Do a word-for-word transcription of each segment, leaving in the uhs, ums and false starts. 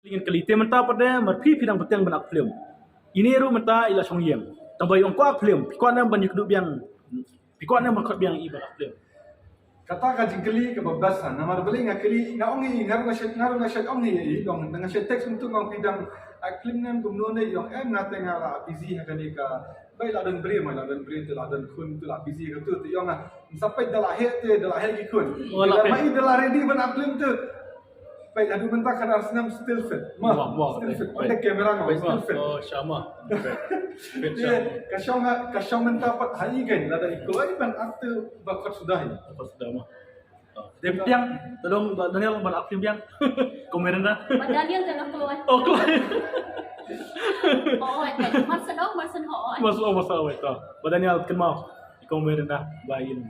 Ngin kylli te mynta pat de, mar phi phi dang bteng ban act film. Ine ruh mynta i la shong ïeng. Tang ba i ong kwah act film, phi kwah ne ban ïakduh biang. Phi kwah ne ban khot biang i ban act film. Kata ka jingkylli kaba best ha, namar balei nga kylli, nga ong i, nga ruh nga shet, nga ruh nga shet ong i, i ong, nga shet text kumtu, nga ong phi dang act film ne em kumno ne, i ong em, nga te nga la busy ha kane ka, ba i la don briew, ma i la don briew te la don khun te la busy ha katu, te i ong nga, sa peit da la heh te, da la heh ki khun. Wala. Te da peit. Ma i da la ready ban act film te. Peit, haduh mynta khatar snem still fit. Ma, wow, wow, still fit. Peit. On the camera, ma, peit, still fit. Oh, shama. Peit. Peit, shama. Ka shong ha, ka shong mynta pat ha i kein, lada i kloi ban act te ba khot suda hi. Khot suda, ma. Oh. Dei biang, tolong, Bah Daniel, ban act film biang. Ko Miranda. Bah Daniel jangan keluar. Oh, keluar. Oh, eh, mar shen ong, mar shen hooid. Mar shen ong, mar shen hooid, to. Bah Daniel, kynmaw. Ko Miranda, ba in.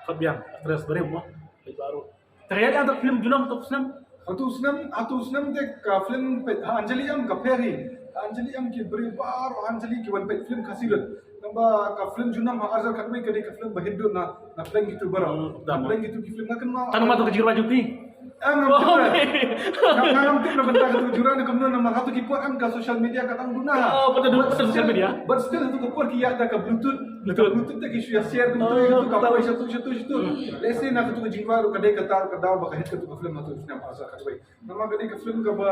Khot biang, actress barim, ma. Baru. Te ïa, ïa, film junom hato snem? Hato snem, hato snem te ka film peit ha Anjali em ka pher hi. Ha Anjali em ki briew baroh ha Anjali ki wan peit film Khasi lut. Naba ka film junom ha arhajar khatwei ka dei ka film ba hit dud na, na pdeng kitu baroh. Hmm, na pdeng kitu ki film nga kynmaw. Tang ma to ka jingrwai jong phi? Em, ngam tip. Ngam, ngam tip na bynta katu ka jingrwai ne kumno, namar hato ki por em ka social media ka dang duna. Oh, pat duna social media. But still hato ka por ki ïada ka Bluetooth. Bluetooth. Bluetooth te ki shu ïa share kumtu, oh, kumtu, ka poi shatu, shatu, shatu. Let's say na katu ka jingrwai ruh ka dei kata ka daw ba ka hit katu ka film hato snem arhajar khatwei. Namar ka dei ka film kaba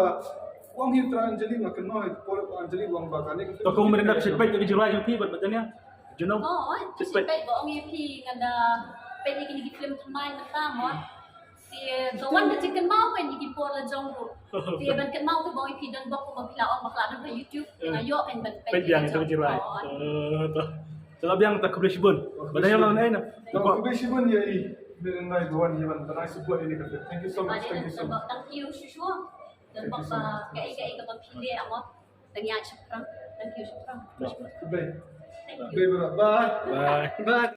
ong hi trai Anjali, nga kynmaw hi por Anjali ong ba kane ka film. To ko Miranda, shit peit ka jingrwai jong phi bad Bah Daniel. Junom. Oh, shit peit ba ong ïa phi nga da peit ïa kine ki film thymmai mynta mo. Te to wan ka jingkynmaw kein ïa ki por la jong ruh. Te ban kynmaw te ba ong ïa phi don bok kumba phi la ong ba ka la don ha YouTube. Te nga ïoh kein ban peit ïa ka jingrwai. Oh, to. Te la biang, ta khublei shibun. Bah Daniel, nang ai na. Ta khublei shibun ïa i. Miranda, i ba wan ïa ban, ban ai support ïa kane ka film. Thank you so much. Thank you so much. Thank you shuh shuh. Don bok ba kaei kaei kaba phi leh mo. Tang ïa shaphrang. Thank you shaphrang. Khublei. Thank you. Khublei bro. Bye. Bye. Bye.